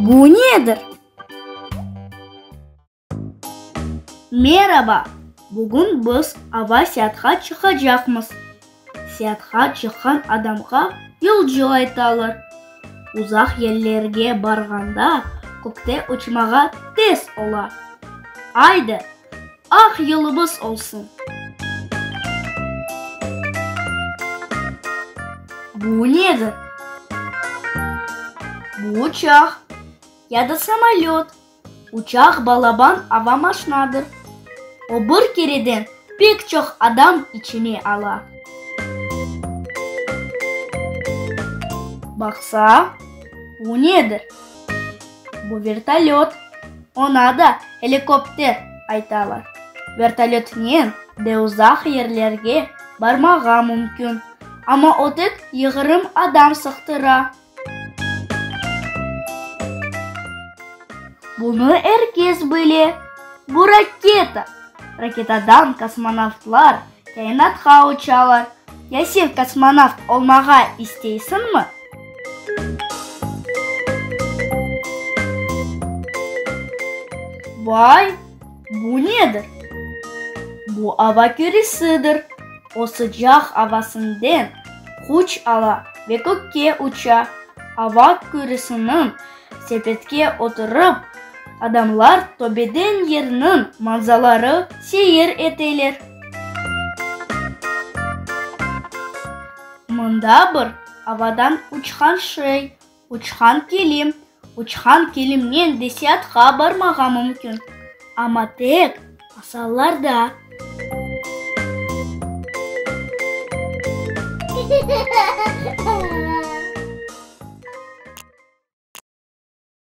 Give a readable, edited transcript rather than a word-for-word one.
Bu nedir? Meraba! Bugün biz ava seyaatqa çıqacaqmız. Seyaatqa çıqqan adamğa yolcu aytalar. Uzaq yerlerge barğanda kökte uçmağa tez ola. Aydı, aq yolumız olsun! Bu nedir? Bu uçaq ya da samolöt. Uçaq balaban ava maşnadır. O bir kereden pek çoq adam içine ala. Baqsa, bu nedir? Bu vertolöt. Oña da helikopter aytalar. Vertolötnen de uzaq yerlerge barmağa mümkün, amma o tek yiğirim adam sığtıra. Bunı er kes bile. Bu raketa. Raketadan kosmonavtlar kâinatqa uçalar. Ya sen kosmonavt olmağa isteysiñmi? Vay, bu nedir? Bu ava küresidir. O sıcaq avasından küç ala ve kökke uça. Ava küresiniñ sepetke oturıp, adamlar töpeden yerniñ manzaları seyir eteler. Mında bir avadan uçqan şey, uçqan kilim. Uçqan kilimnen de seyaatqa barmağa mümkün, amma tek masallarda.